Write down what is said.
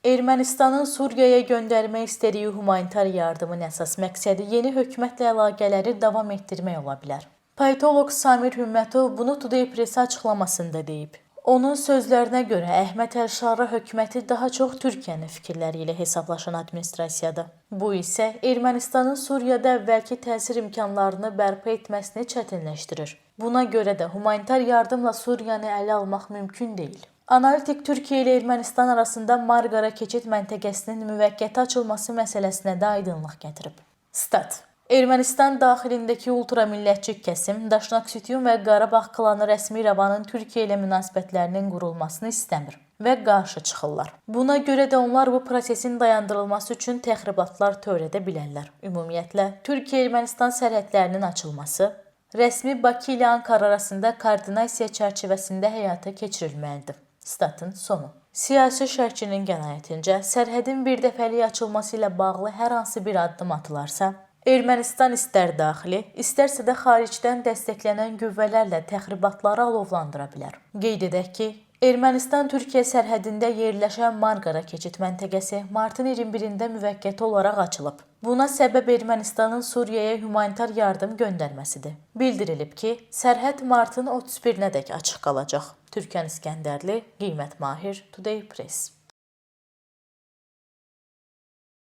Ermənistanın Suriyaya göndərmək istədiyi humanitar yardımın əsas məqsədi yeni hökumətlə əlaqələri davam etdirmək ola bilər. Politoloq Samir Hümmətov bunu Today Press açıqlamasında deyib. Onun sözlərinə görə Əhməd Əl-Şara hökuməti daha çox Türkiyənin fikirləri ilə hesablaşan administrasiyadır. Bu isə Ermənistanın Suriyada əvvəlki təsir imkanlarını bərpa etməsini çətinləşdirir. Buna görə də humanitar yardımla Suriyanı ələ almaq mümkün deyil. Analitik Türkiyə ilə Ermənistan arasında Marqara keçid məntəqəsinin müvəqqəti açılması məsələsinə də aydınlıq gətirib. Stat. Ermənistan daxilindəki ultramillətçi kəsim Daşnaksutyun və Qarabağ klanı rəsmi İrəvanın Türkiyə ilə münasibətlərinin qurulmasını istəmir və qarşı çıxırlar. Buna görə də onlar bu prosesin dayandırılması üçün təxribatlar törədə bilərlər. Ümumiyyətlə, Türkiyə-Ermənistan sərhədlərinin açılması rəsmi Bakı ilə Ankara arasında koordinasiya çərçivəsində həyata keçirilməlidir. Statın sonu. Siyasi şərhçinin qənaətincə, sərhədin birdəfəlik açılması ilə bağlı hər hansı bir addım atılarsa, Ermənistan istər daxili, istərsə də xaricdən dəstəklənən qüvvələrlə təxribatları alovlandıra bilər. Qeyd edək ki, Ermənistan-Türkiyə sərhədində yerləşən Marqara keçid məntəqəsi martın 21-də müvəqqəti olaraq açılıb. Buna səbəb Ermənistanın Suriyaya humanitar yardım göndərməsidir. Bildirilib ki, sərhəd martın 31-nədək açıq qalacaq. Türkan İskəndərli, Qiymət Mahir, Today Press.